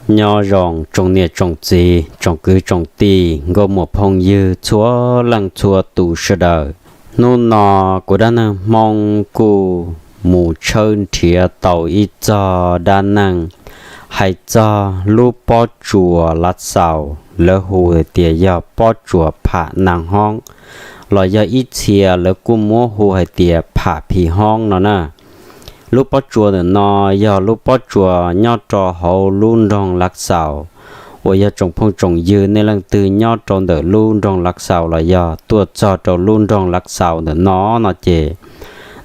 Nyob zoo tsoom niam tsoom txiv, tsoom kwv tsoom tij, nkauj muam phooj ywg txhua leej txhua tus sawv daws. Hnub no kuv dab neeg Hmoob kuj mus tshawb nrhiav tau ib txog dab neeg hais txog lub pob tsuas Lav Xaus, lawv hu hais tias yog pob tsuas pham nas hoob, los yog ib txhia lawv kuj muab hu hais tias pham phim hoob no na. Lub pob tsuas ntawm no yog lub pob tsuas nyob rau hauv lub nroog Lav Xaus, uas yog tsoom phooj tsoom ywg nej leej twg nyob rau ntawm lub nroog Lav Xaus los yog tuaj txog rau lub nroog Lav Xaus ntawm no no ces,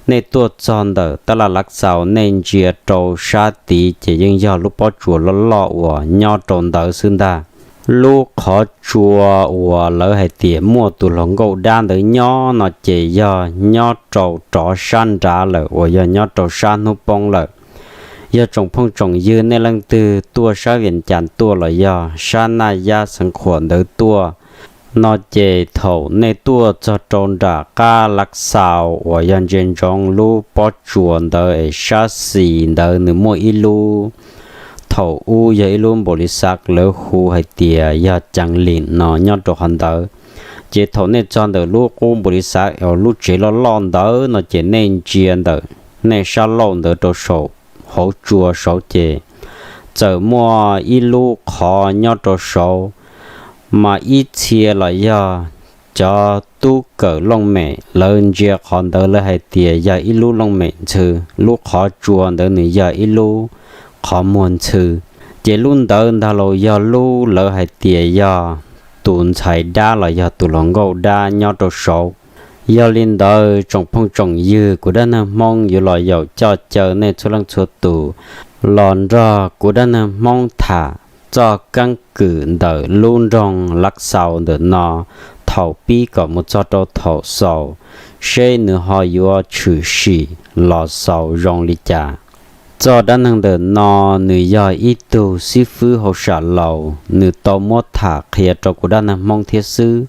nej tuaj txog ntawm tab laj Lav Xaus nej ntsia rau sab tid ces yeej yog lub pob tsuas loj loj uas nyob rau ntawd xwb ntag. Lub qhov tsua uas lawv hais tias muaj tus hluas nkauj dab ntawd nyob no ces yog nyob rau rov sab nrad lawm, uas yog nyob rau sab hnub poob lawm. Yog tsoom phooj tsoom ywg nej leej twg tuaj sab Vias Cas tuaj los yog sab Naj Yab xeev Khuam ntawd tuaj no ces thaum nej tuaj txog rau nram qab Lav Xaus uas yog ntsia ntsoov lub pob tsuas ntawd es sab xis ntawd nws muaj ib lub, thaum ub yog ib lub npaum li xav lawv hu hais tias yog ceev lim no nyob rau qhov ntawd. Ces thaum nej txog ntawm lub qub npaum li xav lub tsev loj loj ntawd no ces nej ntsia ntawm nej sab laug ntawd rau saum hauv tsua saud ces txawm muaj ib lub qhov nyob rau saud, mas ib txhia los yog cov tub kawm looj mem lawv ntsia qhov ntawd lawv hais tias yog ib lub looj mem ntxhw, lub qhov tsua ntawd nws yog ib lub qhov muag ntxhw. Ces lub ntawd ntag los yog lub lawv hais tias yog tus ntxhais dab los yog tus hluas nkauj dab nyob rau saud. Yog li ntawd tsoom phooj tsoom ywg, kuv dab neeg Hmoob yuav los yaum coj caw nej txhua leej txhua tus los nrog kuv dab neeg Hmoob tham txoj keeb kwm ntawm lub nroog Lav Xaus ntawm no, thaum pib kom mus txog rau thaum xaus, seb nws ho yuav tshwm sim los xaus zoo li cas. Txoj dab neeg ntawm no nws yog ib tug xib fwb hauj sam laus nws tau muab tham qhia rau kuv dab neeg Hmoob thiab xwb,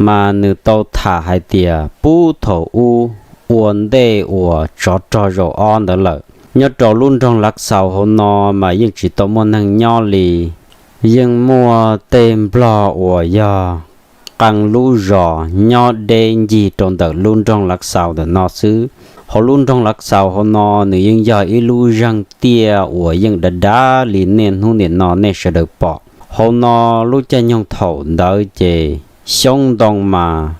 mas nws tau tham hais tias puag thaum ub ua ntej uas tsov rog zaum ob ntawd lawm, nyob rau lub nroog Lav Xaus hauv no mas yeej tsis tau muaj neeg nyob li. Yeej muaj tej nplog uas yog qee lub zos nyob deb ncig rau ntawm lub nroog Lav Xaus ntawm no xwb. Hauv lub nroog Lav Xaus hauv no nws yeej yog ib lub zeeg tiaj uas yeej dav dav li niaj hnub nim no nej sawv daws pom. Hauv no lub caij nyoog thaum ntawd ces xyoob ntoo mas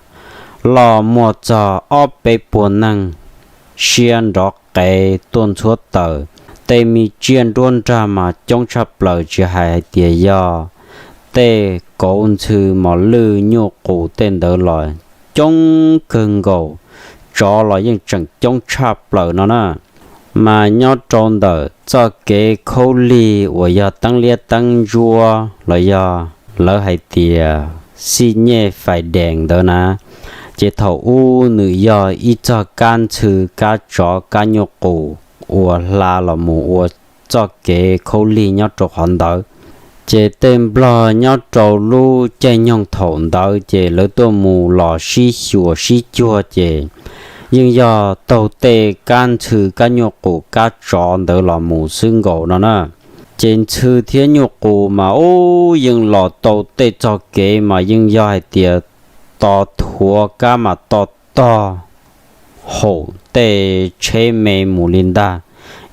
loj muaj txog ob peb puas neeg siab nrov qev tuaj ntxhuav taws. Tej me tsiaj nruab nrag mas coob tshaj plaws, tsis hais hais tias yog tej kauv ntxhw mos lwj nyuj qus tej ntawd los coob kawg nkaus, tsov los yeej tseem coob tshaj plaws no na. Mas nyob rau ntawm txoj kev khaub lig uas yog teeb liab teeb ntsuab los yog lawv hais tias xij nyej fais dees ntawd na, ces thaum ub nws yog ib txoj kab ntxhw, kab tsov kab nyuj qus uas hla los mus ua txoj kev khaub lig nyob rau qhov ntawd. Ces tej nplog nyob rau lub caij nyoog thaum ntawd ces lawv tuaj mus los sib xyuas sib cuag ces yeej yog taug tej kab ntxhw kab nyuj qus kab tsov ntawd los mus xwb nkaus no na. Ces ntxhw thiab nyuj qus mas ub yeej los tau tej txoj kev mas yeej yog hais tias to thuav kab mas to tog haum tej tsheb me mus li ntag.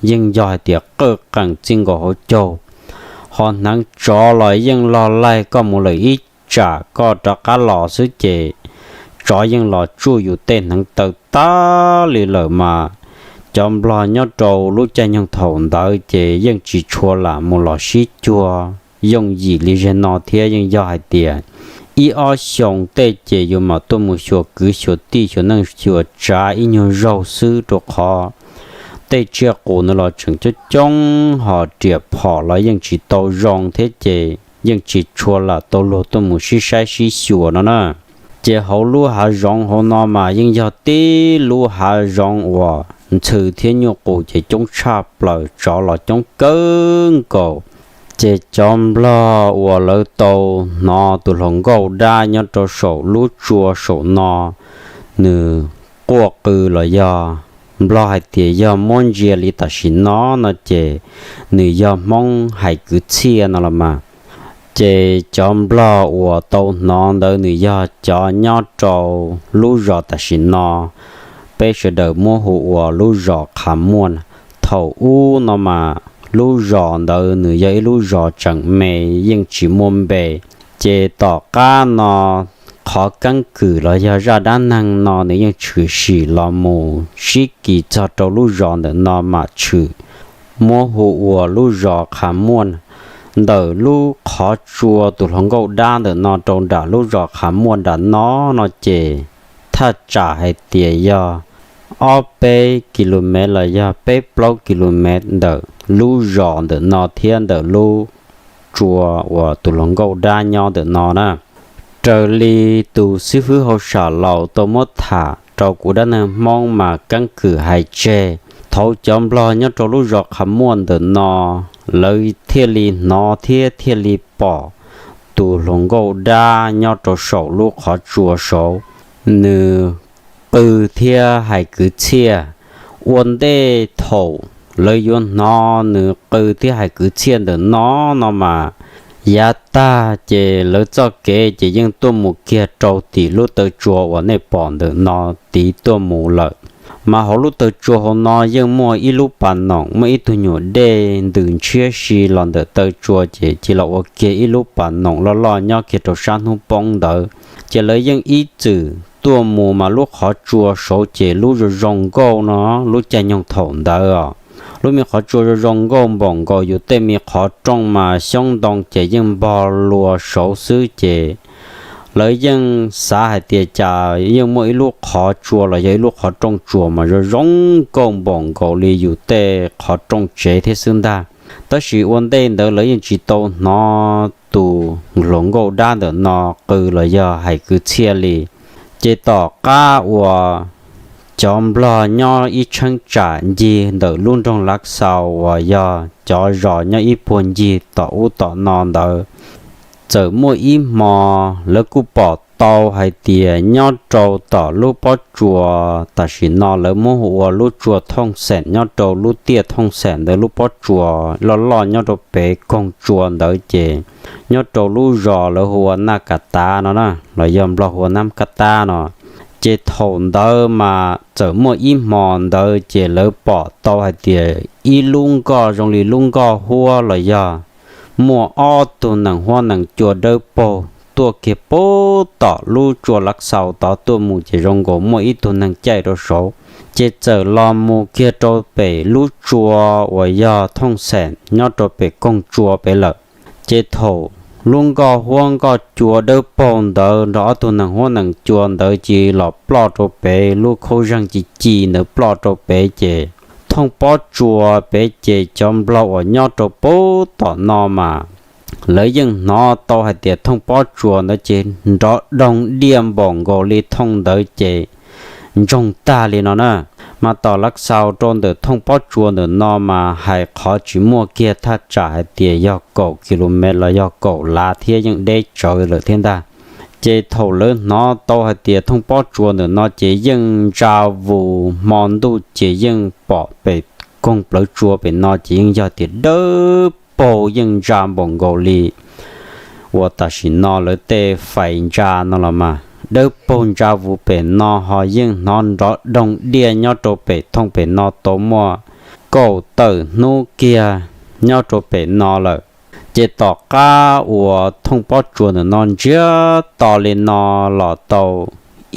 Yeej yog hais tias qawj qees txij nkaus hauv caug, ho hneev tsov los yeej log laig koj mus lawm ib tsam koj rov qab los xwb ces tsov yeej los tsuj yus tej hneev taw tag li lawm mas cov nplog nyob rau lub caij nyoog thaum ntawd ces yeej tsis tshua lam mus los sib cuag yooj yim li zag no thiab. Yeej yog hais tias ib ob xyoos tej ces yus mam tuaj mus xyuas kwv xyuas tij xyuas neej xyuas tsav ib nyuag zaug xwb rau qhov tej tsiaj qus ntawd los tseem coob coob ho riam phom los yeej tsis tau zoo thiab ces yeej tsis tshua lam tau luag tuaj mus sib saib sib xyuas no na. Ces hauv lub hav zoov hauv no mas yeej yog tib lub hav zoov uas ntxhw thiab nyuj qus ces coob tshaj plaws, tsov los coob kawg nkaus. Ces cov nplog uas lawv tau hnov tus hluas nkauj dab nyob rau saum lub tsua saum no, nws quaj qw los yog Nplog hais tias yog muab ntsia li tam sim no no ces nws yog Hmoob hais kwv txhiaj no los mas. Ces cov Nplog uas tau hnov ntawd nws yog cov nyob rau lub zos tam sim no peb sawv daws muab hu ua lub zos Qhas Muaj. Thaum ub no mas lub zos ntawd nws yog ib lub zos tseem me, yeej tsis muaj npe. Ces tom qab no qhov keeb kwm los yog zaj dab neeg no nws yeej tshwm sim los mus sib kis txog rau lub zos ntawm no mam tshwm muab hu ua lub zos Qhas Muaj. Ntawm lub qhov tsua tus hluas nkauj dab ntawm no rau nram lub zos Qhas Muaj nram no no ces thaj tsam hais tias yog ob peb ki lu mev los yog peb plaub ki lu mev ntawm lub zos ntawm no thiab ntawm lub tsua uas tus hluas nkauj dab nyob ntawm no na. Raws li tus xib fwb hauj sam laus tau muab tham rau kuv dab neeg Hmoob mas keeb kwm hais tseg, thaum cov Nplog nyob rau lub zos Qhas Muaj ntawm no, lawv thiaj li hnov thiab thiaj li pom tus hluas nkauj dab nyob rau saum lub qhov tsua saud, nws qw thiab hais kwv txhiaj. Ua ntej thaum lawv yuav hnov nws qw thiab hais kwv txhiaj ntawm no no mas, yav tag ces lawv txoj kev ces yeej tuaj mus kiag rau tim lub taw tsua uas nej pom ntawm no tid tuaj mus lawm. Mas hauv lub taw tsua hauv no yeej muaj ib lub pas noom, muaj ib tug nyuam dej ntws ntshiab si los ntawm taw tsua ces cia los ua kiag ib lub pas noom loj loj nyob kiag rau sab hnub poob ntawd. Ces lawv yeej ib txwm tuaj mus mas lub qhov tsua saud ces lub zoo zoo nkauj no, lub caij nyoog thaum ntawd os, lub me qhov tsua zoo zoo nkauj npaum nkaus yus tej me qhov rooj mas xyoob ntoo ces yeej npog lua saud xwb ces lawv yeej xav hais tias cas yeej muaj ib lub qhov tsua los yog ib lub qhov rooj tsuas mas zoo zoo nkauj npaum nkaus li yus tej qhov rooj tsev thiab xwb ntag. Tab sis ua ntej ntawd lawv yeej tsis tau hnov tus hluas nkauj dab ntawm no qw los yog hais kwv txhiaj li. Ces tom qab uas cov Nplog nyob ib cheeb tsam ncig ntawm lub nroog Lav Xaus uas yog cov zos nyob ib puag ncig tom ub tom no ntawd, txawm muaj ib hmo lawv kuj pom tau hais tias nyob rau tom lub pob tsuas tam sim no lawv muab hu ua lub tsua Thooj Xeem, nyob rau lub tiaj Thooj Xeem ntawd lub pob tsuas loj loj nyob rau pem koog tsua ntawd ces nyob rau lub zos lawv hu ua Naj Kav Tav no na, los yog Nplog hu ua Naj Kav Tav no. Ces thaum ntawd mas txawm muaj ib hmo ntawd ces lawv pom tau hais tias ib lub nkoj zoo li lub nkoj huab los yog muaj ob tug nees huab nees cua dawb paug tuaj kiag puag tom lub tsua Lav Xaus tod tuaj mus ces zoo nkaus muaj ib tug neeg caij rau saud. Ces txawm los mus kiag rau pem lub tsua uas yog Thooj Xeem nyob rau pem koog tsua pem lawm. Ces thaum lub nkoj huab nkoj cua dawb paug ntawd nrog ob tug nees huab nees cua ntawd cia li los ploj rau pem lub khaub zeeg ci ci ntawd ploj rau pem ces thooj pob tsua pem ces cov Nplog uas nyob rau puag tom no mas lawv yeej hnov tau hais tias thooj pob tsua ntawd ces nrov doog diaj npaum nkaus li thooj ntawd ces ntsoog tag li no na. Mas tom Lav Xaus rau ntawm thooj pob tsua ntawm no mas hais qhov tsis muaj kiag thaj tsam hais tias yog kaum ki lu mev los yog kaum lav thiab yeej deb tsawv lawm thiab ntag. Ces thaum lawv hnov tau hais tias thooj pob tsua ntawm no ces yeej ntsa vus, hmo ntuj ces yeej pom pem koog plawv tsua pem no ces yeej yog tias dawb paug yeej ntsa npaum nkaus li uas tam sim no lawv tej fais ntsa no los mas dawb paug ntsa vus pem no ho yeej hnov nrov doog diaj nyob rau pem thooj pem no tau muaj kaum tawm hnub kiag nyob rau pem no lawm. Ces tom qab uas thooj pob tsua ntawm no ntsiag to li no los tau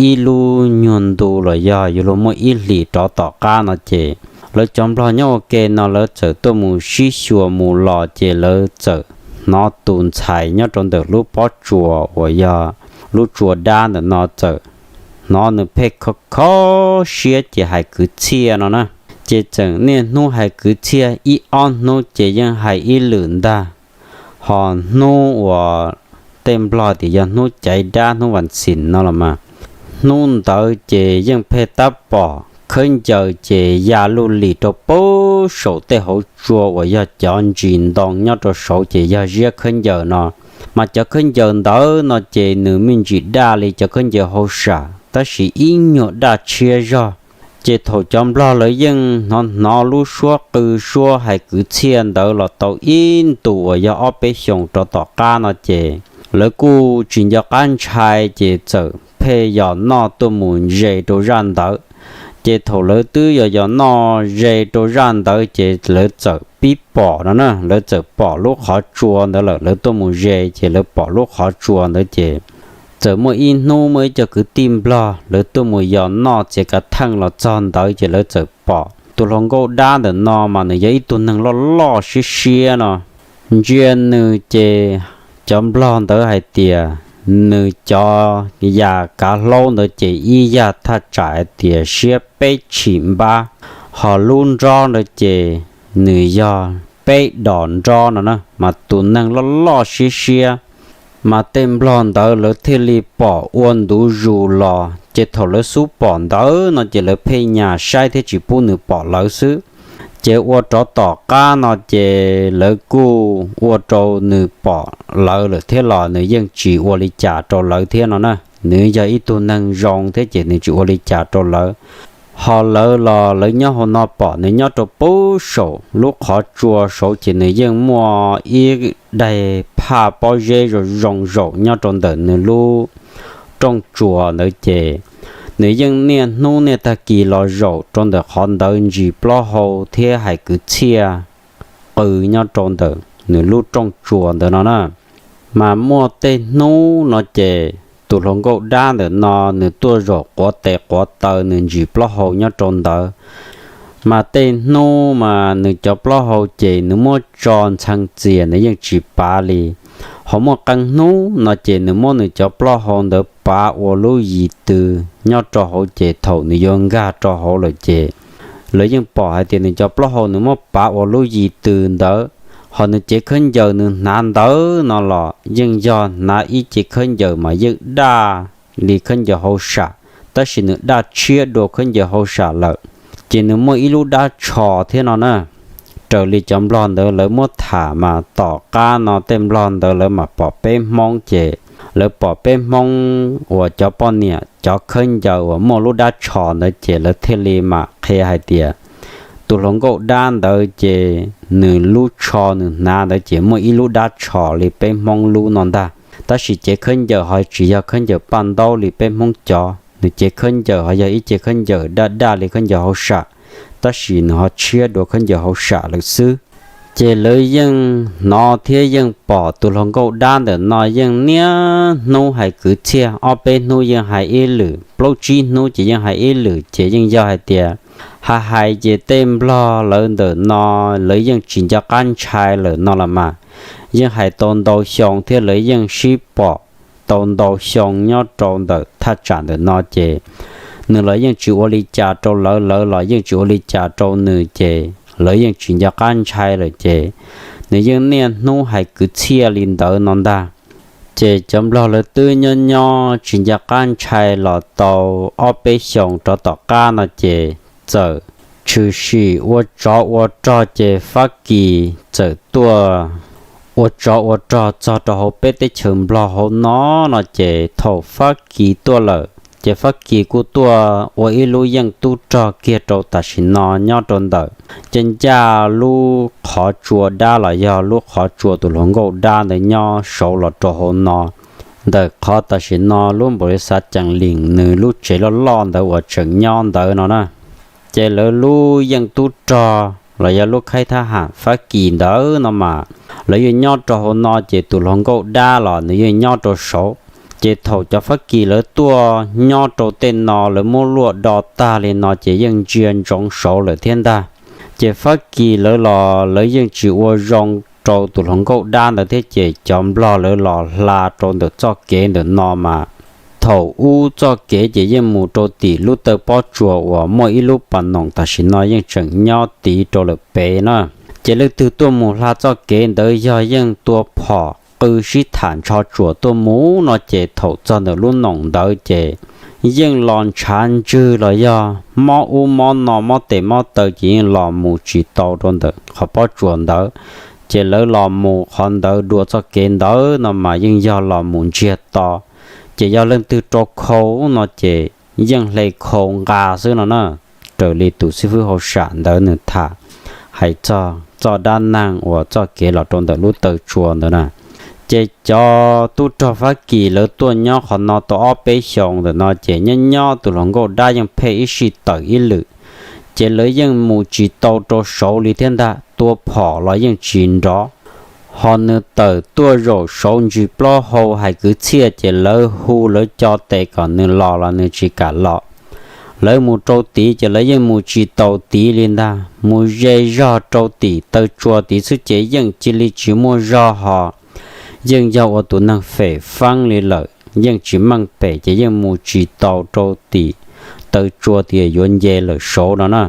ib lub nyuag ntu los yog yuav luag muaj ib hlis rov tom qab no ces lawv cov Nplog nyob ua ke no lawv txawm tuaj mus sib xyuas mus los ces lawv txawm hnov tus ntxhais nyob rau ntawm lub pob tsuas uas yog lub tsua dab ntawm no txawm hnov nws pheej kho kho siab ces hais kwv txhiaj no na. Ces txawm niaj hnub hais kwv txhiaj, ib ob hnub ces yeej hais ib lwm ntag. Ho hnub uas tej Nplog tias yog hnub caiv dab hnub vas xis no los mas, hnub ntawd ces yeej pheej tab pom khawb ncaws ces ya luj lim rau puag saum tej hauv tsua uas yog cov ntsis ntoo nyob rau saud ces yog ziab khawb ncaws no. Mas cov khawb ncaws ntawd no ces nws me ntsis daj li cov khawb ncaws hauj sam tab sis ib nyuag daj tshiab zog. Ces thaum cov nplog lawv yeej hnov hnov lub suab qw suab hais kwv txhiaj ntawd los tau ib ntus uas yog ob peb xyoos rov tom qab no ces lawv kuj tsis nco qab ntshai ces txawm pheej yos noj tuaj mus ze rau zaj ntawd. Ces thaum lawv twb yos yos noj ze rau zaj ntawd ces lawv txawm pib pom no na, lawv txawm pom lub qhov tsua ntawd lawm. Lawv tuaj mus ze ces lawv pom lub qhov tsua ntawd ces txawm muaj ib hnub muaj ib co kwv tij nplog lawv tuaj mus yos noj txiav kav theej los txog ntawd ces lawv txawm pom tus hluas nkauj dab ntawm no mas nws yog ib tug neeg loj loj siab siab no. Ntsia nws ces cov nplog ntawd hais tias nws cov yam kav hlaub ntawd ces ib yam thaj tsam hais tias siab peb tshim npab, ho lub nrob ntawd ces nws yog peb dos nrob no na, mas tus neeg loj loj siab siab. Mas tej nplog ntawd lawv thiaj li pom ua ntu zus los ces thaum lawv xub pom ntawd no ces lawv pheej nyas saib thiab tsis pub nws pom lawv xwb. Ces ua rov tom qab no ces lawv kuj ua rau nws pom lawv lawm thiab los nws yeej tsis ua li cas rau lawv thiab no na. Nws yog ib tug neeg zoo thiab ces nws tsis ua li cas rau lawv. Ho lawv los lawv nyob hauv no pom nws nyob rau pub saum lub qhov tsua saud ces nws yeej muaj ib daig phaj pob zeb zoo zoo zaum nyob rau ntawm nws lub rooj tsua ntawd ces nws yeej niaj hnub niaj tag kis los zaum rau ntawm qhov ntawd ntsis plaub hau thiab hais kwv txhiaj qw nyob rau ntawm nws lub rooj tsua ntawd no na. Mas muaj tej hnub no ces tus hluas nkauj dab ntawm no nws tuaj zaum quav tes quav taw nws ntsis plaub hau nyob rau ntawd. Mas tej hnub mas nws cov plaub hau ces nws muab tso ntxhee txias nws yeej tsis pav li. Ho muaj qee hnub no ces nws muab nws cov plaub hau ntawd pav ua lub yim tw nyob rau hauv ces thaum nws yuav nkag rau hauv lawm ces lawv yeej pom hais tias nws cov plaub hau nws muab pav ua lub yim tw ntawd. Ho nws cev khaub ncaws nws hnav ntawd no los yeej yog hnav ib cev khaub ncaws mas yeej daj li khaub ncaws hauj sam, tab sis nws daj tshiab dua khaub ncaws hauj sam lawm. Ces nws muaj ib lub dab tsho thiab no na. Raws li cov nplog ntawd lawv muab tham mas tom qab no tej nplog ntawd lawv mam pom peb Hmoob ces lawv pom peb Hmoob uas cov poj niam cov khaub ncaws uas muaj lub dab tsho ntawd ces lawv thiaj li mam qhia hais tias tus hluas nkauj dab ntawd ces nws lub tsho nws hnav ntawd ces muaj ib lub dab tsho li peb Hmoob lub no ntag. Tab sis cev khaub ncaws ho tsis yog khaub ncaws paj ntaub li peb Hmoob cov, nws cev khaub ncaws ho yog ib cev khaub ncaws daj daj li khaub ncaws hauj sam, tab sis nws ho tshiab dua khaub ncaws hauj sam lawm xwb. Ces lawv yeej hnov thiab yeej pom tus hluas nkauj dab ntawm no yeej niaj hnub hais kwv txhiaj, ob peb hnub yeej hais ib lwm, plaub tsib hnub ces yeej hais ib lwm, ces yeej yog hais tias hais hais ces tej nplog lawv ntawm no lawv yeej tsis nco qab ntshai lawm no los mas. Yeej hais tau ntau xyoo thiab lawv yeej sib pom tau ntau xyoo nyob rau ntawm thaj tsam ntawm no ces nws los yeej tsis ua li cas rau lawv, lawv los yeej tsis ua li cas rau nws ces lawv yeej tsis nco qab ntshai lawm ces nws yeej niaj hnub hais kwv txhiaj li ntawd no ntag. Ces cov nplog lawv twb nyob nyob tsis nco qab ntshai los tau ob peb xyoos rov tom qab no ces txawm tshwm sim ua tsov ua rog ces Fab Kis txawm tuaj ua tsov ua rog txog rau hauv peb teb chaws Nplog hauv no no ces thaum Fab Kis tuaj lawm ces Fab Kis kuj tuaj ua ib lub yeej tub rog kiag rau tam sim no nyob rau ntawm caj ncaj lub qhov tsua dab los yog lub qhov tsua tus hluas nkauj dab ntawd nyob saud los rau hauv no, ntawm qhov tam sim no lub npaum li xav cees lees nws lub tsev loj loj ntawd uas tseem nyob ntawd no na. Ces lawv lub yeej tub rog los yog lub khaib thab ham Fab Kis ntawd no mas lawv yeej nyob rau hauv no ces tus hluas nkauj dab los nws yeej nyob rau saud. Ces thaum cov Fab Kis lawv tuaj nyob rau tej no lawv muab luaj do tag li no ces yeej ntsia ntsoov saud lawm thiab ntag. Ces Fab Kis lawv los lawv yeej tsis ua zoo rau tus hluas nkauj dab ntawd thiab ces cov nplog lawv los hla rau ntawm txoj kev ntawm no mas thaum ub txoj kev ces yeej mus rau tim lub taw pob tsuas uas muaj ib lub pas noos tam sim no yeej tseem nyob tiv rau lawm pem na. Ces leej twg tuaj mus hla txoj kev ntawd yog yeej tua phom qw sib tham ntsho tsuam tuaj mus no ces thaum txog ntawm lub noos ntawd ces yeej los ntshav ntswg los yog mob ub mob no mob tes mob taw ces yeej los mus tsis tau rau ntawm qhov pob tsuas ntawd. Ces lawv los mus qhov ntawd dua txoj kev ntawd no mas yeej yog los mus ntsiag to. Ces yog leej twg rau khau no ces yeej hle khau nqa xwb no na. raws li tus xib fwb hauj sam ntawd nws tham hais txog txoj dab neeg uas txoj kev los rau ntawm lub taw tsua ntawd na. Ces cov tub rog Fab Kis lawv tuaj nyob qhov no tau ob peb xyoos ntawm no ces nyob nyob tus hluas nkauj dab yeej phem ib sij tawm ib lwm, ces lawv yeej mus tsis tau rau saud li thiab ntag, tua phom los yeej tsis nrov. Ho nws tawm tuaj zaum saud ntsis plaub hau hais kwv txhiaj ces lawv hu lawv co tes kom nws los los nws tsis kam los. Lawv mus rau tid ces lawv yeej mus tsis taus tid li ntag, mus ze zog rau tim taw tsua tid xwb ces yeej cia li tsis muaj zog ho. Yeej yog ua tus neeg fem feeb li lawm, yeej tsis meej pem ces yeej mus tsis tau rau tim taw tsua tias yuav nce lawm saud no na.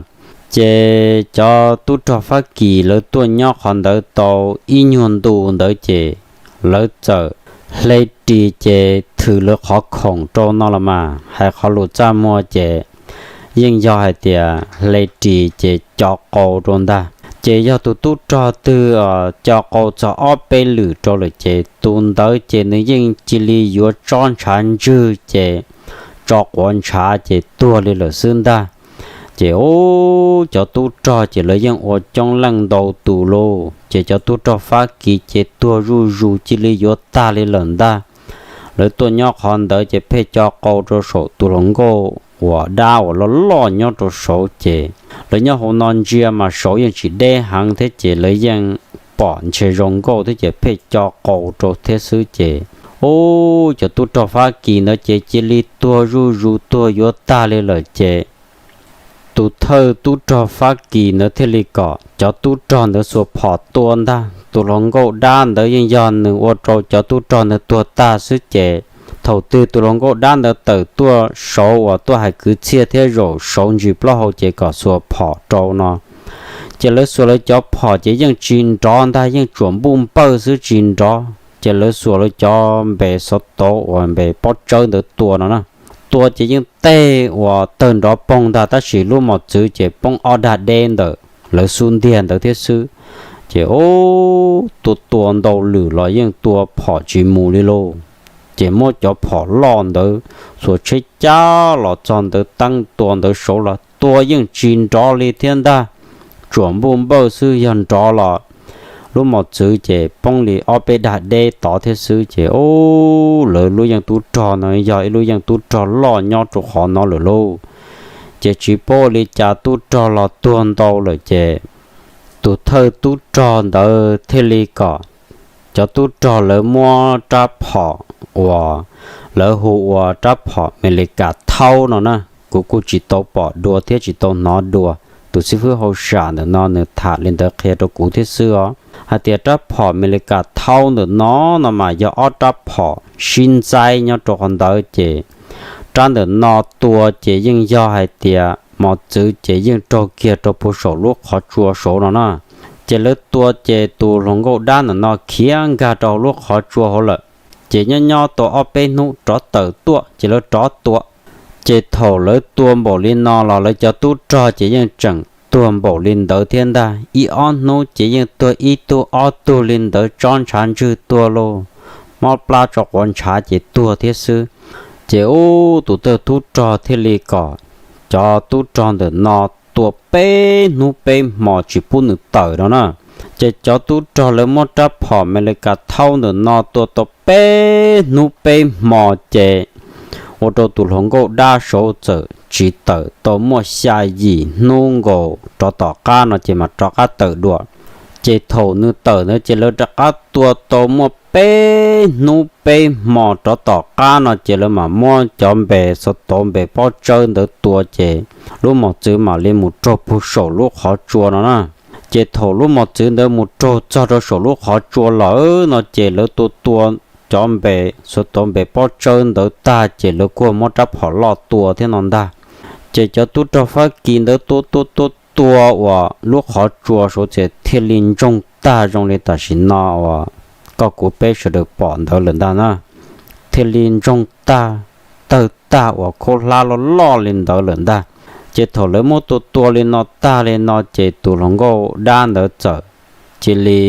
Ces cov tub rog Fab Kis lawv tuaj nyob qhov ntawd tau ib nyuag ntu ntawd ces lawv txawm hle ris ces thwm lawv qhov khoom rau no los mas hais qhov lus txaj muag ces yeej yog hais tias hle ris ces co qau rau ntag. Ces yog tus tub rog twg co qau txog ob peb lwm rau lawm ces tus ntawd ces nws yeej cia li yuav tsob ntshav ntswg ces tso quav ntshav ces tuag li lawm xwb ntag. Ces ub, cov tub rog ces lawv yeej ua coob leej ntau tus lauj, ces cov tub rog Fab Kis ces tuag zuj zus cia li yuav tag li lawm ntag. Lawv tuaj nyob qhov ntawd ces pheej co qau rau saum tus hluas nkauj uas dab uas loj loj nyob rau saud ces lawv nyob hauv no ntsia mas saud yeej tsis deb heev thiab ces lawv yeej pom ntshe zoo nkauj thiab ces pheej co qau rau thiab xwb ces ub, cov tub rog Fab Kis ntawd ces cia li tuag zuj zus tuag yuav tag li lawm ces tus thawj tub rog Fab Kis ntawd thiaj li kom cov tub rog ntawd xuas phom tua ntag. Tus hluas nkauj dab ntawd yeej yog nws ua rau cov tub rog ntawd tuag tag xwb ces thaum twg tus hluas nkauj dab ntawd tawm tuaj saud uas tuaj hais kwv txhiaj thiab zaum saud ntsis plaub hau ces kom xuas phom rau no. Ces lawv xuas lawv cov phom ces yeej tsis nrov ntag, yeej tsuam npuj npawj xwb tsis nrov. Ces lawv xuas lawv cov npe xov toov uas npe pob tsawb ntawd tua no na. Tua ces yeej tej uas tawg nrov poog ntag tab sis lub mos txwv ces poob ob dag deb ntawm lawv xub ntiag ntawd thiab xwb. Ces ub, tua tua ntau lwm los yeej tua phom tsis mus li lauj. Ces muab cov phom loj ntawd xuas tsheb cab los txog ntawd teeb tua ntawd saud los tua yeej tsis nrov li thiab ntag. Tsuam npuj npawj xwb, yog nrov los lub mos txwv ces poob li ob peb dag deb tod thiab xwb. Ces ub, lawv lub yeej tub rog no yog ib lub yeej tub rog loj nyob rau qhov no lawm lauj. Ces tsis paub li cas tub rog los tuag ntau lawm ces tus thawj tub rog ntawd thiaj li kom cov tub rog lawv muab rab phom uas lawv hu ua rab phom Mes Lis Kas Thaub no na. Kuv kuj tsis tau pom dua thiab tsis tau hnov dua. Tus xib fwb hauj sam ntawm no nws tham li ntawd qhia rau kuv thiab xwb os, hais tias rab phom Mes Lis Kas Thaub ntawm no no mas yog ob rab phom sib ntxaib nyob rau qhov ntawd ces rab ntawm no tua ces yeej yog hais tias mos txwv ces yeej raug kiag rau puag saum lub qhov tsua saud no na. Ces lawv tua ces tus hluas nkauj dab ntawm no khiav nkag rau lub qhov tsua hauv lawm. Ces nyob nyob tau ob peb hnub rov tawm tuaj ces lawv rov tua. Ces thaum lawv tua npaum li no los lawv cov tub rog ces yeej tseem tuag npaum li ntawd thiab ntag. Ib ob hnub ces yeej tuag ib tug ob tug li ntawd, tsob ntshav ntswg tuag lauj, mob plab tso quav ntshav ces tuag thiab xwb. Ces ub, tus thawj tub rog thiaj li kom cov tub rog ntawm no tua peb hnub peb hmo tsis pub nws tawm no na. Ces cov tub rog lawv muab rab phom Mes Lis Kas Thaub ntawm no tua tau peb hnub peb hmo ces ua rau tus hluas nkauj dab saud txawm tsis tawm tau muaj xya yim hnub nkaus rov tom qab no ces mam rov qab tawm dua. Ces thaum nws tawm ntawd ces lawv rov qab tua tau muaj peb hnub peb hmo rov tom qab no ces lawv mam muab cov npe xov toov npe pob tsawb ntawd tua ces lub mos txwv mam li mus raug puag saum lub qhov tsua no na. Ces thaum lub mos txwv ntawd mus raug txog rau saum lub qhov tsua lawm no ces lawv tua tua cov npe xov toov npe pob tsawb ntawd tag ces lawv kuj muab rab phom loj tua thiab no ntag. Ces cov tub rog Fab Kis ntawd tua tua tua tua uas lub qhov tsua saud ces thiaj li ntsoog tag zoo li tam sim no uas koj kuv peb sawv daws pom ntawd lawm ntag na. Thiaj li ntsoog tag, tawg tag uas khaub hlab loj loj li ntawd lawm ntag. Ces thaum lawv muab tua tua li no tag li no ces tus hluas nkauj dab ntawd txawm cia li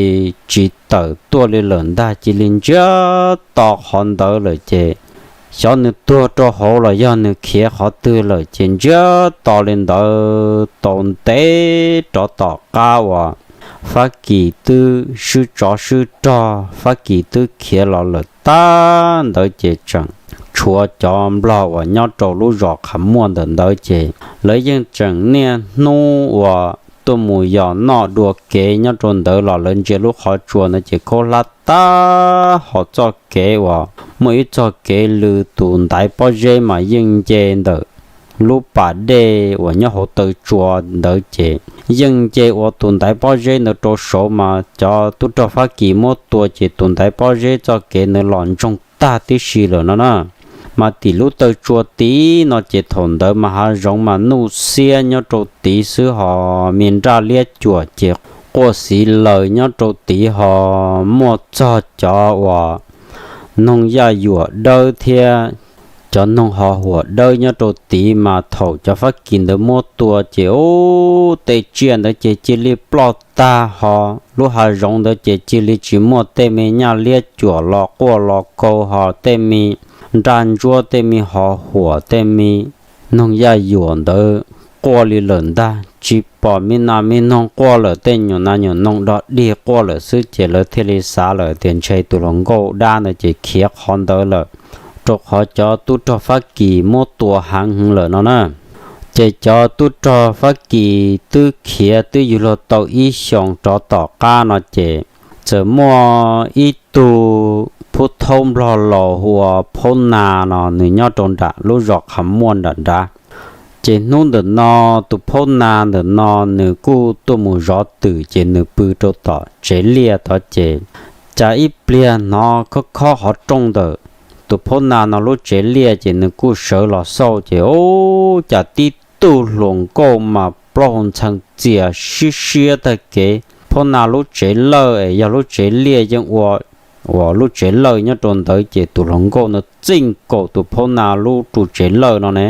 tsis tawm tuaj li lawm ntag, cia li ntsiag to qhov ntawd lawm ces xyov nws tuag rau hauv los yog nws khiav qhov twg lawm ces ntsiag to li ntawd tau ntev rov tom qab uas Fab Kis twb swb tsov swb rog, Fab Kis twb khiav los lawm tag ntawd ces tseem tshuav cov Nplog uas nyob rau lub zos Qhas Muaj ntawm ntawd ces lawv yeej tseem niaj hnub uas tuaj mus yos noj dua kev nyob rau ntawd los lawv ntsia lub qhov tsua ntawd ces khaub hlab tag ho txoj kev uas muaj ib txoj kev lw tus ntaiv pob zeb mas yeej nce ntawm lub pas dej uas nyob hauv taw tsua ntawd ces yeej nce ua tus ntaiv pob zeb ntawd rau saud mas cov tub rog Fab Kis muab tua ces tus ntaiv pob zeb txoj kev ntawd los ntsoog tag tib si lawm no na. Mas tim lub taw tsua tid no ces thaum ntawd mas hav zoov mas nuj xiab nyob rau tid xwb ho me nraj liab cuam ces quaj xiv laws nyob rau tid ho muaj txog cov uas noog yaj yuam dawb thiab cov noog ho huam dawb nyob rau tid mas thaum cov Fab Kis ntawd muab tua ces ub tej tsiaj ntawd ces cia li ploj tag ho lub hav zoov ntawd ces cia li tsis muaj tej me nyaj liab cuam los quaj los kaus ho tej me nraj ntsuab tej me ho huam tej me noog yaj yuam ntawd quaj li lawm ntag. Tsis pom me nas me noog quaj lawm, tej nyuam nas nyuam noog dog dig quaj lawm xwb ces lawv thiaj li xav lawm tias ntshe tus hluas nkauj dab ntawd ces khiav qhov ntawd lawm, rau qhov cov tub rog Fab Kis muab tua heev heev lawm no na. Ces cov tub rog Fab Kis twb khiav twb yuav luag tau ib xyoos rov tom qab no ces txawm muaj ib tug phub thaub Nplog laus hu ua Phaub Nas no nws nyob rau nram lub zos Qhas Muaj nram nrad. Ces hnub ntawm no tus Phaub Nas ntawm no nws kuj tuaj mus zov twm ces nws pw rau tom tsev liaj tod ces cas ib pliag hnov khob khob qhov rooj ntawm tus Phaub Nas no lub tsev liaj ces nws kuj sawv los xauj ces ub cas tib tug hluas nkauj mas plaub hau ntxhee txias siab siab tag kev. Phaub Nas lub tsev lawj es yog lub tsev liaj yeej ua uas lub tsev lawj nyob rau ntawd ces tus hluas nkauj no txij nkaus tus Phaub Nas lub ru tsev lawj no ne.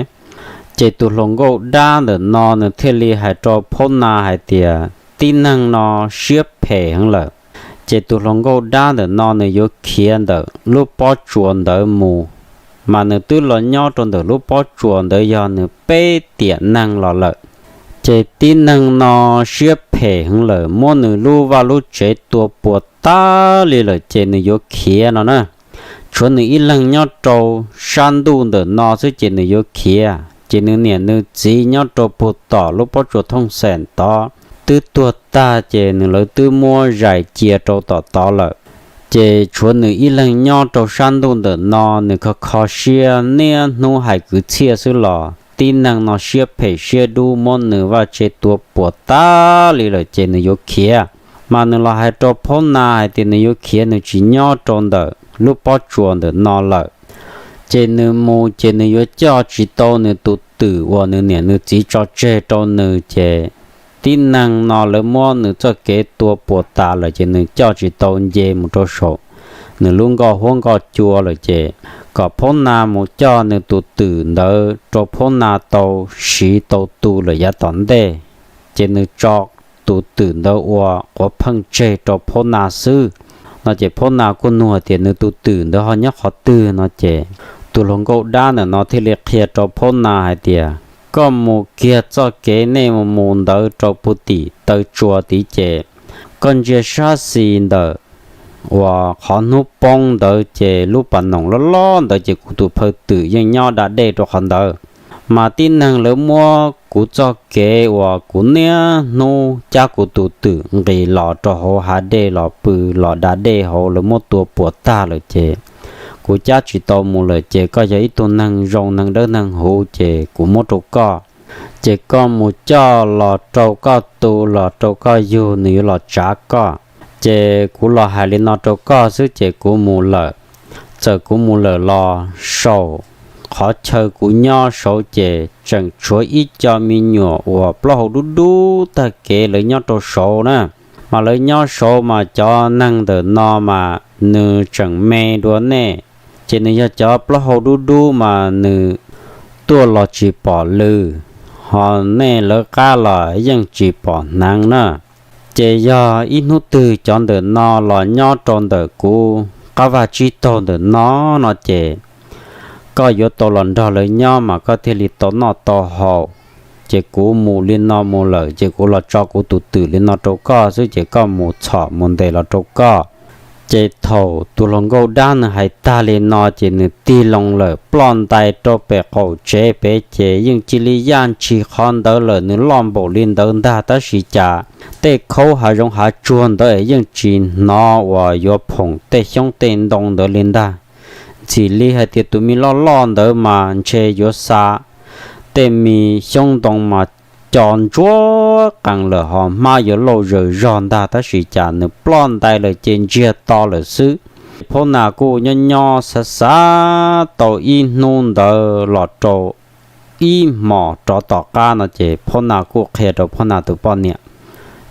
Ces tus hluas nkauj dab ntawm no nws thiaj li hais rau Phaub Nas hais tias tib neeg no siab phem heev lawm. Ces tus hluas nkauj dab ntawm no nws yuav khiav ntawm lub pob tsuas ntawd mus, mas nws twb los nyob rau ntawm lub pob tsuas ntawd yog nws peb tiam neeg los lawm. Ces tib neeg no siab phem heev lawm, muab nws lub vaj lub tsev tua puas tag li lawm ces nws yuav khiav no na. Tshuav nws ib leeg nyob rau sab ntuj ntawm no xwb ces nws yuav khiav. Ces nws niam nws txiv nyob rau puag tom lub pob tsuas thooj xeem tod twb tuag tag ces nws lawv twb muab zais cia rau tom tod lawm. Ces tshuav nws ib leeg nyob rau sab ntuj ntawm no, nws kho kho siab niaj hnub hais kwv txhiaj xwb los tib neeg no siab phem siab dub muab nws vaj tsev tua puas tag li lawm ces nws yuav khiav. Mas nws los hais rau Phaub Nas hais tias nws yuav khiav, nws tsis nyob rau ntawm lub pob tsuas ntawm no lawm. Ces nws mus ces nws yuav coj tsis tau nws tus twm uas nws niam nws txiv tso tseg rau nws ces tib neeg no lawv muab nws txoj kev tua puas tas lawm ces nws coj tsis tau, nce mus rau saum nws lub nkoj huab nkoj cua lawm ces kom Phaub Nas mus coj nws tus twm ntawd rau Phaub Nas tau siv tau tu lawm yav tom ntej. Ces nws tso tus twm ntawd ua quav pheej tseg rau Phaub Nas xwb no ces Phaub Nas kuj nug tias nws tus twm ntawd ho nyob qhov twg no ces tus hluas nkauj dab ntawm no thiaj li qhia rau Phaub Nas hais tias koj mus kiag txoj kev nej mus mus ntawd rau puag tim taw tsua tid ces koj ntsia sab xis ntawm uas qhov hnub poob ntawd ces lub pas noom loj loj ntawd ces kuv tus phaw twm yeej nyob da dej rau qhov ntawd. Mas tib neeg lawv muab kuv txoj kev uas kuv niaj hnub cab kuv tus twm nqis los rau hauv hav dej los pw los da dej hauv lawv muab tua puas tag lawm ces kuv cab tsis tau mus lawm ces koj yog ib tug neeg zoo neeg dawb neeg huv ces kuv muab rau koj. Ces koj mus coj los rau koj tu los rau koj yug nws yuav los tsav koj. Ces kuv los hais li no rau koj xwb ces kuv mus lawm. Txawm kuv mus lawm los saum qhov chaw kuv nyob saud ces tseem tshuav ib co me nyuam uas plaub hau dub dub tag kev lawv nyob rau saud na. Mas lawv nyob saud mas cov neeg ntawm no mas nws tseem me dua nej. Ces nws yog cov plaub hau dub dub mas nws tuaj los tsis pom lw, ho nej lawv qab los yeej tsis pom hneev na. Ces yog ib hnub twg cov ntawm no los nyob rau ntawm kuv qab vaj tsib taug ntawm no no ces koj yuav tau los nrog lawv nyob mas koj thiaj li tau noj tau haus. Ces kuv mus li no mus lawm ces kuv los tso kuv tus twm li no rau koj xwb ces koj mus txhom mus ntes los rau koj. Ces thaum tus hluas nkauj dab nws hais tag li no ces nws tig loo lawm ploj ntais rau pem qaum tsev pem ces yeej cia li yaj ntshis qhov ntawd lawm, nws loj npaum li ntawd ntag tab sis cas tej khaub hav zoov hav tsuag ntawd es yeej tsis hnov uas yuav phoom tej xyoob tej ntoo ntawd li ntag. Ntxim li hais tias tus me loj loj ntawd mas ntshe yuav xa tej me xyoob ntoo mas co ntsuab qees lawm ho hmab yuav lauj zaws zog ntag tab sis cas nws ploj ntais lawm ces ntsiag to lawm xwb. Phab Nas kuj nyob nyob xav xav tau ib hnub ntawd los rau ib hmos rov tom qab no ces Phab Nas kuj qhia rau Phab Nas tus poj niam.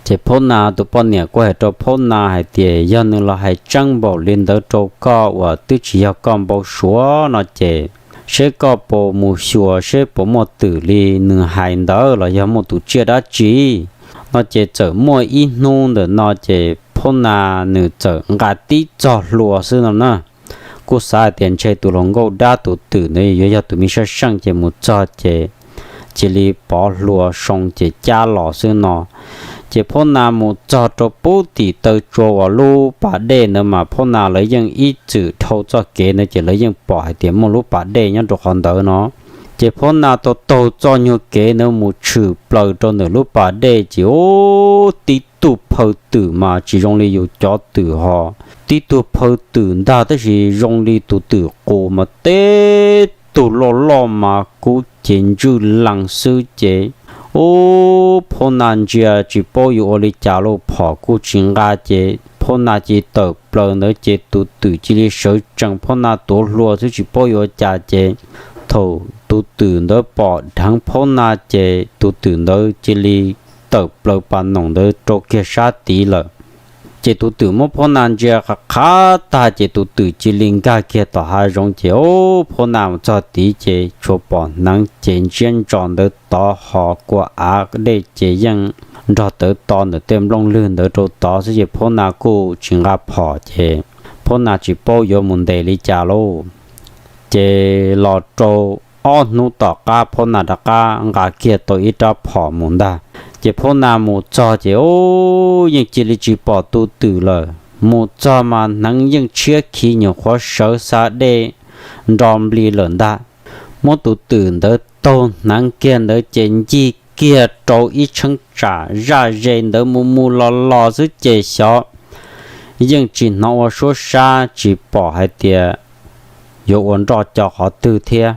Ces Phab Nas tus poj niam kuj hais rau Phab Nas hais tias yog nws los hais tseeb npaum li ntawd rau koj uas twb tsis yog koj npau suav no ces seb koj puas mus xyuas seb puas muaj twm li nws hais ntawd los yog muaj tus tsiaj dab tsi no ces txawm muaj ib hnub ntawm no ces Phab Nas nws txawm nqa tib txog hlua xwb no na. Kuj xav hais tias ntshe tus hluas nkauj dab tus twm ntawd yuav yog tus me sab seej ces mus txog ces cia li pov hlua soo ces cab los xwb no. Ces Phab Nas mus txog rau pub tim taw tsua uas lub pas dej ntawd mas Phab Nas lawv yeej ib txwm dhau txoj kev ntawd ces lawv yeej pom hais tias muaj lub pas dej nyob rau qhov ntawd no. Ces Phab Nas tau taug txoj nyuag kev ntawd mus tshwm plaws rau ntawm lub pas dej ces ub tib tug phaw twm mas tsis zoo li yus cov twm ho, tib tug phaw twm ntag tab sis zoo li tus twm qus mas teb tug loj loj mas kub cev ntswj lees xwb ces ub Phab Nas ntsia tsis paub yuav ua li cas lauj, phom kuj tsis nqa ces Phab Nas cia li tawm plaws ntawd ces tus twm cia li sawv tsees, Phab Nas tuav hlua xwb tsis paub yuav ua cas ces thaum tus twm ntawd pom dheev Phab Nas ces tus twm ntawd cia li tawm plaws pas noom ntawd rau kiag sab tid lawm. Ces tus twm muab Phab Nas ntsia qhav qhav tag ces tus twm cia li nkag kiag tom hav zoov ces ub Phab Nas mus txog tid ces tsuas pom hneev ces ntsiab ntso ntawd tod ho kua av dej ces yeej nrog tawv to ntawm tej nplooj lwg ntawd rau tod xwb ces Phab Nas kuj tsis nqa phom ces Phab Nas tsis paub yuav mus ntes li cas lauj. Ces los rau ob hnub tom qab Phab Nas rov qab nqa kiag tau ib rab phom mus ntag. Ces Phab Nas mus txog ces ub yeej cia li tsis pom tus twm lawm, mus txog mas hneev yeej tshiab khiv nyuam qhuav sawv xa dej nro npli lawm ntag. Muab tus twm ntawd taug hneev kiag ntawd ces ncig kiag rau ib cheeb tsam zaj ze ntawd mus mus los los xwb ces xyov yeej tsis hnov ua suab sab tsis pom hais tias yuav ua nroj co qhov twg thiab.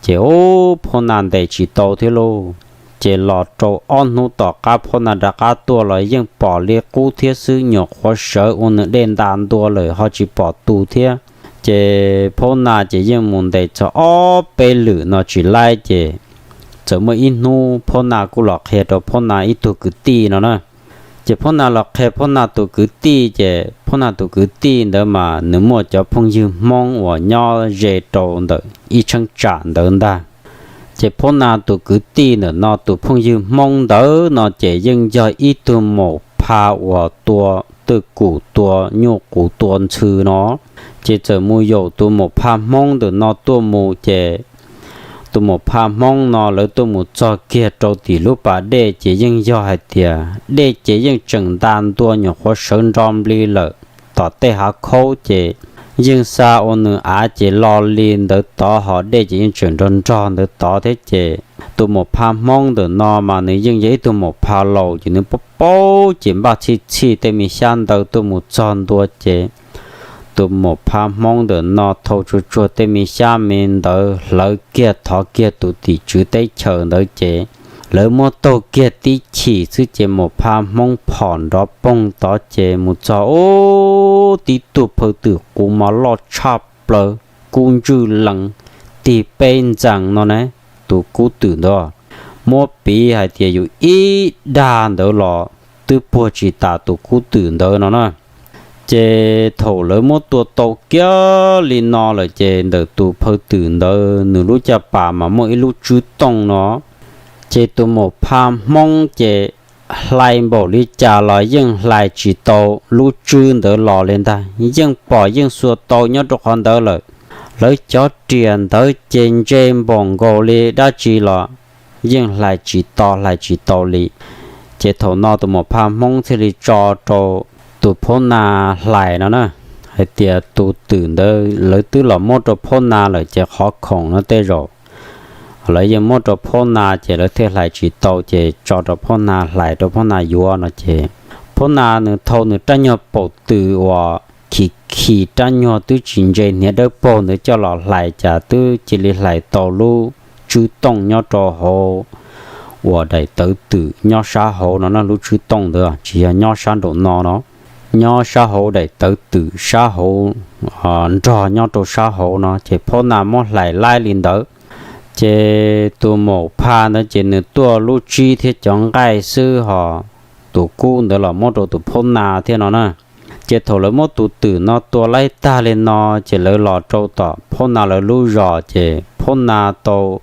Ces ub Phab Nas ntes tsis tau thiab lauj. Ces los rau ob hnub tom qab Phab Nas rov qab tuaj los yeej pom li qub thiab xwb, nyuam qhuav sawv ua nws dej nta ntua lawm ho tsis pom tus thiab. Ces Phab Nas ces yeej mus ntes txog ob peb lwm no tsis laib ces txawm muaj ib hnub Phab Nas kuj los qhia rau Phab Nas ib tug kwv tij no na. Ces Phab Nas los qhia Phab Nas tus kwv tij ces Phab Nas tus kwv tij ntawd mas nws muaj cov phooj ywg Hmoob uas nyob ze rau ntawm ib cheeb tsam ntawd ntag. Ces Phab Nas tus kwv tij ntawm no tus phooj ywg Hmoob ntawd no ces yeej yog ib tug maum pha uas tua twj kum tua nyuj qus tua ntxhw no. Ces txawm mus yaum tus maum pha Hmoob ntawm no tuaj mus ces tus maum pha Hmoob no lawv tuaj mus txog kiag rau tim lub pas dej ces yeej yog hais tias dej ces yeej tseem nta ntua nyuam qhuav sawv nro npli lawm. Tom tej hav khaub ces yeej xa ua nws av ces lo li ntawd tod ho dej ces yeej tseem nrog nrog ntawd tod thiab ces tus maum pha Hmoob ntawm no mas nws yeej yog ib tug maum pha laus ces nws paub paub ces npaj txhij txhij tej me xyab ntawv tuaj mus txog ntua ces tus maum pha Hmoob ntawm no thau tsuag tsuag tej me xyab me ntawv hlawv kiag thov kiag tus tim tswv teb chaws ntawd ces lawv muab taug kiag tib chim xwb ces maum pha Hmoob phom nrov poog tod ces mus txog ub tib tug phaw twm qus mas loj tshaj plaws kub ntswj lees tig peb ntxees no ne. Tus kub twm ntawd muab piv hais tias yus ib dag ntawd los twb puag tsis tas tus kub twm ntawd no na. Ces thaum lawv muab tua tau kiag li no lawm ces ntawm tus phaw twm ntawd nws lub caj pas mas muaj ib lub tswb tooj no. Ces tus maum pha Hmoob ces hlais npaum li cas los yeej hlais tsis tau lub tswb ntawd los li ntag, yeej pom yeej xuas tau nyob rau qhov ntawd lawm. Lawv cov riam ntawd ces ntse npaum nkaus li dab tsi los yeej hlais tsis tau, hlais tsis tau li. Ces thaum no tus Maum Phaj Hmoob thiaj li tso rau tus Phoob Na hlais no na, hais tias tus twm ntawd lawv twb los muab rau Phoob Na lawm ces qhov khoom no tej zaum lawv yeej muab rau Phoob Na ces lawv thiaj hlais tsis tau ces tso rau Phoob Na hlais rau Phoob Na yuav no ces Phoob Na nws thau nws rab nyuag paum twm uas khi khi rab nyuag twb tsis ntse hniav dawb paug ntawd coj los hlais cas twb cia li hlais tau lub tswb tooj nyob rau hauv uas daim tawv twm nyob sab hauv no na, lub tswb tooj ntawd tsis yog nyob sab nraum no no, nyob sab hauv daim tawv twm sab hauv nrog nyob rau sab hauv no ces Phoob Na muab hlais laib li ntawd. Ces tus Maum Phaj ntawd ces nws tuaj lub tsib thiab cov nqaij xwb ho tus kub ntawd los muab rau tus Phoob Na thiab no na. Ces thaum lawv muab tus twm no tua laib tag li no ces lawv los rau tom Phoob Na lawv lub zos ces Phoob Na tau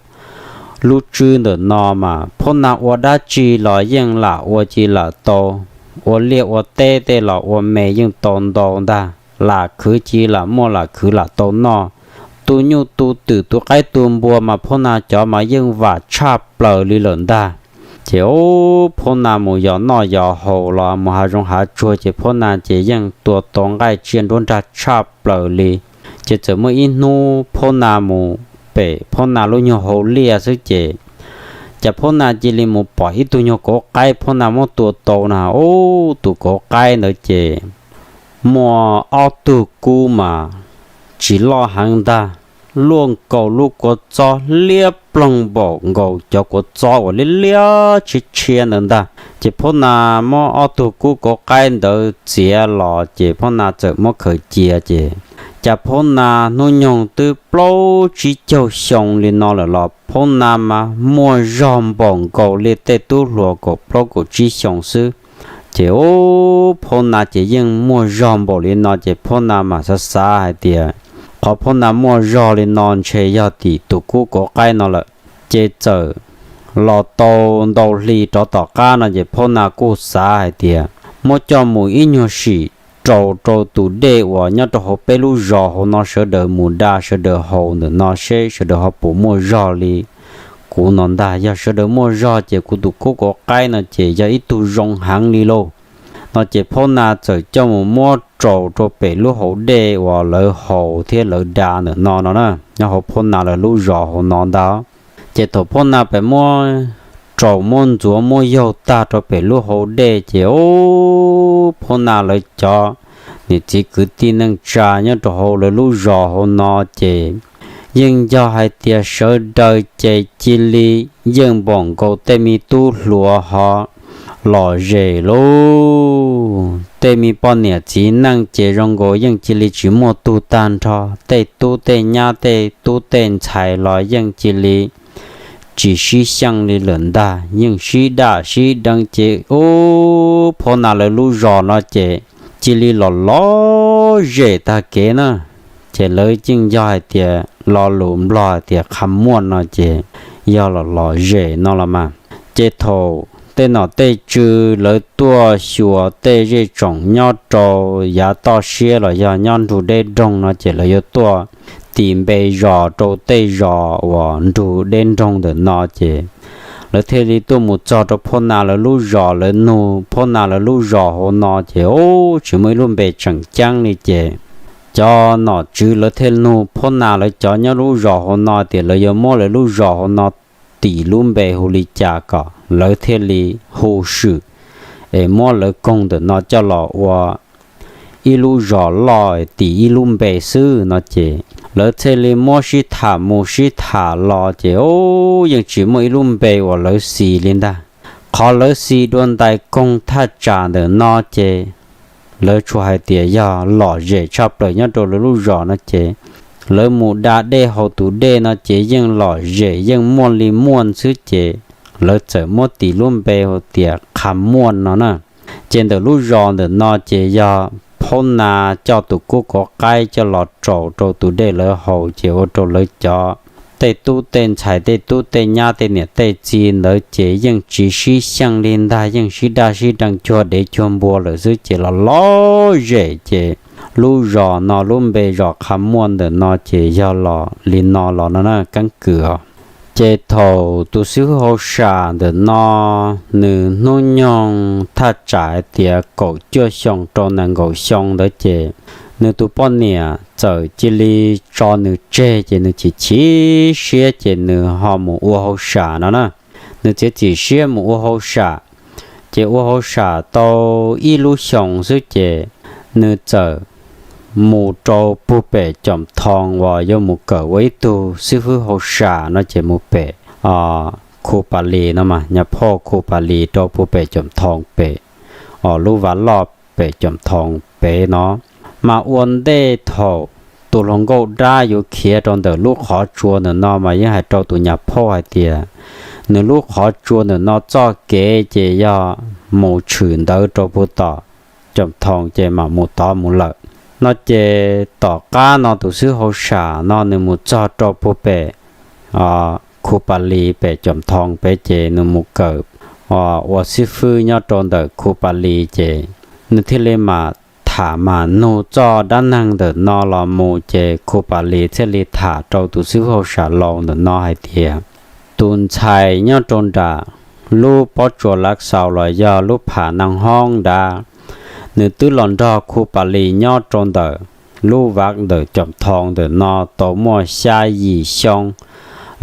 lub tswb ntawm no mas Phoob Na ua dab tsi los yeej lam ua cia lam tau, ua liaj ua teb tej los ua me yeej tau ntau ntag, lam khwv cia lam muaj lam khwv lam tau noj. Tu nyuj tu twm tu qaib tu npua mas Phoob Na cov mas yeej vam tshaj plaws li lawm ntag. Ces ub Phoob Na mus yos noj yos haus los mus hav zoov hav tsuag ces Phoob Na ces yeej tua tau nqaij tsiaj nruab nrag tshaj plaws li. Ces txawm muaj ib hnub Phoob Na mus pem Phoob Na lub nyuag hau liaj xwb ces cas Phoob Na cia li mus pom ib tug nyuag kauv qaib Phoob Na muab tua tau na. Ub tus kauv qaib ntawd ces muaj ob tug kub mas tsis loj heev ntag, luaj nkaus lub kua txob liab ploog npaum nkaus cov kua txob uas liab liab tshiab tshiab ntawd ntag. Ces Phoob Na muab ob tug kub kauv qaib ntawd txiav los ces Phoob Na txawm muab khaws cia ces cas Phoob Na hnub nyoog twb plaub tsib caug xyoo li no lawm los Phoob Na mas muaj zog npaum nkaus li tej tub hluas kaum plaub kaum tsib xyoo xwb. Ces ub Phoob Na ces yeej muaj zog npaum li no ces Phoob Na mas xav xav hais tias qhov Phoob Na muaj zog li no ntshe yog tim tus kub kauv qaib no lawm. Ces txawm los tau ntau hli rov tom qab no ces Phoob Na kuj xav hais tias muab coj mus ib nyuag sim rau rau tus dej uas nyob rau hauv peb lub zos hauv no sawv daws mus da sawv daws haus ntawm no seb sawv daws ho puas muaj zog li kuv no ntag. Yog sawv daws muaj zog ces kuv tus kub kauv qaib no ces yog ib tug zoo heev li lauj. No ces Phoob Na txawm coj mus muab rau rau pem lub hauv dej uas lawv haus thiab lawv da ntawm no no na, nyob hauv Phoob Na lawv lub zos hauv no ntag. Ces thaum Phoob Na pem muab rau muab ntxuav muab yaug tag rau pem lub hauv dej ces ub Phoob Na lawv cov niam txiv kwv tij neej tsa nyob rau hauv lawv lub zos hauv no ces yeej yog hais tias sawv daws ces cia li yeej npaum nkaus tej me tub hluas ho lom zem lauj. Tej me poj niam txiv neej ces zoo nkaus yeej cia li tsis muaj tug tag nrho, tej tub tej nyab tej tub tej ntxhais los yeej cia li tsis sib xyeej li lawm ntag, yeej sib daj sib deev ces ub Phoob Na lawv lub zos no ces cia li los lom zem tag kev na. Ces lawv yeej yog hais tias lo lus Nplog hais tias qha muaj no ces yog los lom zem no los mas. Ces thaum tej nom tej tswv lawv tuaj xyuas tej zej tsoom nyob rau yav toj siab los yog nyob nrug deb nroog no ces lawv yuav tuaj tis npe zos rau tej zos uas nrug deb nroog ntawm no ces lawv thiaj li tuaj mus txog rau Phoob Na lawv lub zos, lawv nug Phoob Na lawv lub zos hauv no ces ub tsis muaj ib lub npe tseem ceeb li ces cov nom tswv lawv thiaj nug Phoob Na lawv cov nyob lub zos hauv no tias lawv yuav muab lawv lub zos hauv no tis lub npe hu li cas kom lawv thiaj li hu swm es muab lawv koog ntawm no coj los ua ib lub zos loj tis ib lub npe xwb no ces lawv thiaj li muab sib tham mus sib tham los ces ub yeej tsis muaj ib lub npe uas lawv xis li ntag. Qhov lawv xis dua ntais koog thaj tsam ntawm no ces lawv tsuas hais tias yog lom zem tshaj plaws nyob rau lawv lub zos no ces lawv mus da dej haus tus dej no ces yeej lom zem yeej muaj li muaj xwb ces lawv txawm muab tis lub npe hu tias qha muaj no na. Ces ntawm lub zos ntawm no ces yog Phoob Na coj tus kub kauv qaib coj los rau rau tus dej lawv haus ces ua rau lawv cov tej tub tej ntxhais tej tub tej nyab tej niam tej txiv ntawd ces yeej tsis sib xyeej li ntag, yeej sib daj sib deev cuag dev cuag npua lawm xwb ces los lom zem ces lub zos no lub npe zos Qha Muaj ntawm no ces yog los li no los no na keeb kwm os. Ces thaum tus xib hwb hauj sam ntawm no nws hnub nyoog thaj tsam hais tias kaum cuaj xyoo rau nees nkaum xyoo ntawd ces nws tus poj niam txawm cia li tso nws tseg ces nws chim chim siab ces nws ho mus ua hauj sam no na. Nws txiav txim siab mus ua hauj sam, ces ua hauj sam tau ib lub xyoos xwb ces nws txawm mus rau puag pem Coom Thoo uas yuav mus kawm ua ib tug xib hwb hauj sam no ces mus pem Khu Pas Lis no mas, Nyab Phauj Khu Pas Lis rau puag pem Coom Thoo pem, os, lub vaj loj pem Coom Thoo pem no. Mas ua ntej thaum tus hluas nkauj dab yuav khiav rau ntawm lub qhov tsua ntawm no mas yeej hais rau tus Nyab Phauj hais tias nws lub qhov tsua ntawm no txoj kev ces yog mus tshwm ntawd rau puag tom Coom Thoo ces mam mus tod mus lawm no. Ces tom qab no tus xib hwb hauj sam no nws mus txog rau puag pem Khu Pas Lis pem Coom Thoo pem ces nws mus kawm ua xib hwb nyob rau ntawm Khu Pas Lis ces nws thiaj li mam tham mam nug txoj dab neeg ntawm no los mus ces Khu Pas Lis thiaj li tham rau tus xib hwb hauj sam laus ntawm no hais tias tus ntxhais nyob rau nram lub pob tsuas Lav Xaus los yog lub Pham Naj Hoob nrad, nws twb los nrog Khu Pas Lis nyob rau ntawm lub vav ntawm Coom Thoo ntawm no tau muaj xya yim xyoo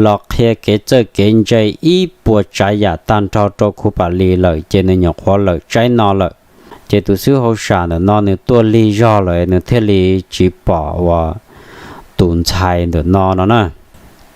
los qhia kev txawj kev ntse ib puas tsav yam tag nrho rau Khu Pas Lis lawm ces nws nyuam qhuav lawm tsaib no lawm. Ces tus xib hwb hauj sam ntawm no nws tuaj lig zog lawm nws thiaj li tsis pom uas tus ntxhais ntawm no no na.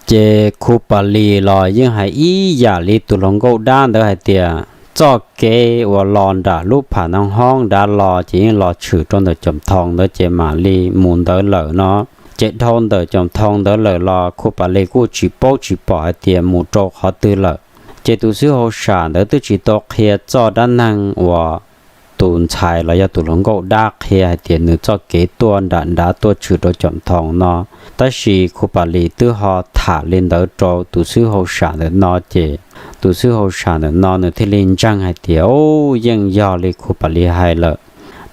Ces Khu Pas Lis los yeej hais ib yam li tus hluas nkauj dab ntawd hais tias txoj kev uas los nram lub Pham Naj Hoob nrad los ces yeej los tshwm rau ntawm Coom Thoo ntawd ces mam li mus ntawd lawm no. Ces dhau ntawm Coom Thoo ntawd lawm los Khu Pas Lis kuj tsis paub tsis pom hais tias mus rau qhov twg lawm. Ces tus xib hwb hauj sam ntawd twb tsis tau qhia txoj dab neeg uas tus ntxhais los yog tus hluas nkauj dab qhia hais tias nws txoj kev tuaj nram nrad tuaj tshwm rau Coom Thoo no, tab sis Khu Pas Lis twb ho tham li ntawd rau tus xib hwb hauj sam ntawm no ces tus xib hwb hauj sam ntawm no nws thiaj li ntseeg hais tias, Ub, yeej yog li Khu Pas Lis hais lawm,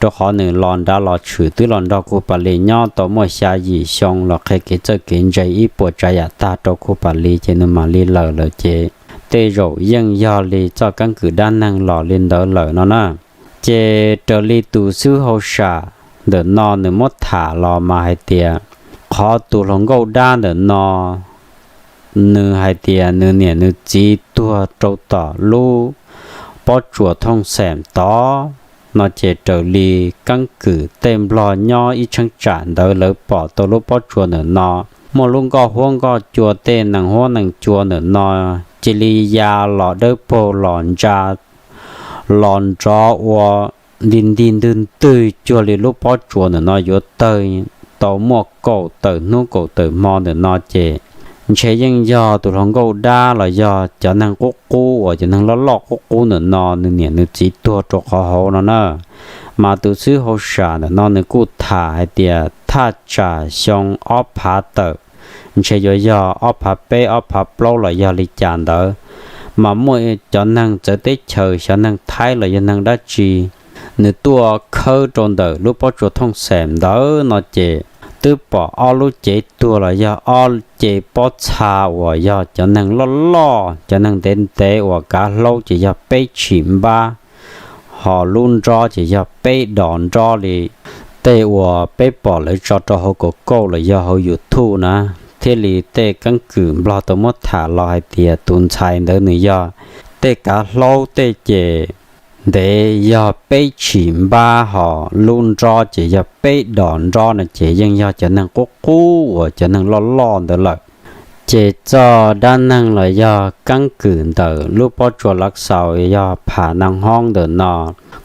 rau qhov nws los nrad los tshwm twb los nrog Khu Pas Lis nyob tau muaj xya yim xyoo los qhia kev txawj kev ntse ib puas tsav yam tag rau Khu Pas Lis ces nws mam li lawm lawm ces tej zaum yeej yog li txoj keeb kwm dab neeg los li ntawd lawm no na. Ces raws li tus xib hwb hauj sam ntawm no nws muab tham los mas hais tias qhov tus hluas nkauj dab ntawm no nws hais tias nws niam nws txiv tuag rau tom lub pob tsuas Thooj Xeem tod no ces raws li keeb kwm tej Nplog nyob ib cheeb tsam ntawd lawv pom tau lub pob tsuas ntawm no muaj lub nkoj huab nkoj cua tej nees huab nees cua ntawm no cia li ya los dawb paug los ntsa los nrov ua nti nti ntwg ntwg cuag li lub pob tsuas ntawm no yuav tawg tau muaj kaum tawm hnub kaum tawm hmo ntawm no ces ntshe yeej yog tus hluas nkauj dab los yog cov neeg qub qub uas cov neeg loj loj qub qub ntawm no nws niam nws txiv tuag rau qhov hauv no na. Mas tus xib hwb hauj sam ntawm no nws kuj tham hais tias thaj tsam xyoo ob phav tawm, ntshe yuav yog ob phav peb ob phav plaub los yog li cas ntawd, mas muaj cov neeg txawv teb chaws, cov neeg Thaib los yog neeg dab tsi, nws tuaj khawb rau ntawm lub pob tsuas Thooj Xeem ntawd no ces twb pom ob lub cev tuag los yog ob ce pob txha uas yog cov neeg loj loj, cov neeg ntev ntev uas kav hlaub ces yog peb tshim npab, ho lub nrob ces yog peb dos nrob li tej uas peb pom lawv tso rau hauv kauv kauj los yog hauv YouTube na, thiaj li tej keeb kwm Nplog tau muab tham los hais tias tus ntxhais ntawd nws yog tej kav hlaub tej ces ntev yog peb tshim npab, ho lub nrob ces yog peb dos nrob no ces yeej yog cov neeg qub qub uas cov neeg loj loj ntawd lawm. Ces txoj dab neeg los yog keeb kwm ntawm lub pob tsuas Lav Xaus yog Pham Naj Hoob ntawm no,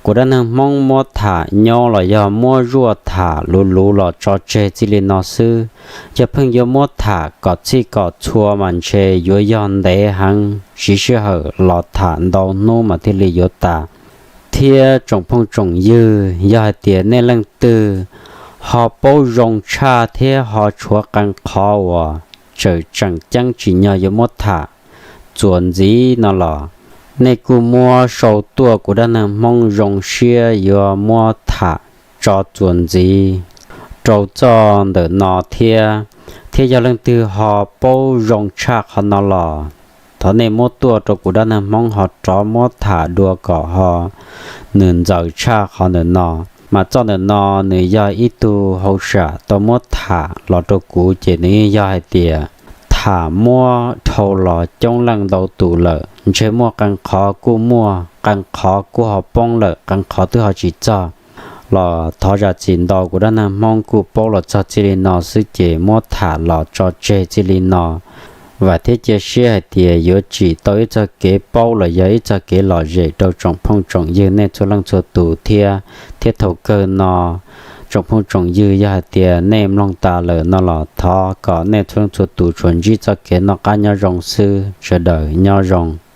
kuv dab neeg Hmoob muab tham nyob los yog muab zuaj tham luv luv los tso tseg txij li no xwb. Yog pheej yuav muab tham kom txhij kom txhua mas ntshe yuav yog ntev heev, siv sij hawm los tham ntau hnub mas thiaj li yuav tas. Thiab tsoom phooj tsoom ywg, yog hais tias nej leej twg ho paub zoo tshaj thiab ho tshuav qee qhov uas tseem tseem ceeb tsim nyog yuav muab tham txuas ntxiv no los nej kuj muab sau tuaj, kuv dab neeg Hmoob zoo siab yuav muab tham tso txuas ntxiv. rau txoj ntawm no thiab. Thiab yog leej twg ho paub zoo tshaj qhov no los thov nej muab tuaj rau kuv dab neeg Hmoob ho rov muab tham dua kom ho nws ntxaws tshaj qhov ntawm no. Mas txoj ntawm no nws yog ib tug hauj sam tau muab tham los rau kuv ces nws yeej yog hais tias tham muab dhau los coob leej ntau tus lawm, ntshe muaj qee qhov kuj muaj, qee qhov kuj ho poob lawm, qee qhov twb ho tsis txog. Los thov zam txim ntau, kuv dab neeg Hmoob kuj paub los txog txij li no xwb ces muab tham los tso tseg txij li no. Vam thiab cia siab hais tias yuav tsim tau ib txoj kev paub los yog ib txoj kev lom zem rau tsoom phooj tsoom ywg nej txhua leej txhua tus thiab. Thiab thaum kawg no tsoom phooj tsoom ywg yog hais tias nej mloog tas lawm no los thov kom nej txhua leej txhua tus tsuas ntsib txoj kev noj qab nyob zoo xwb. Sawv daws nyob zoo.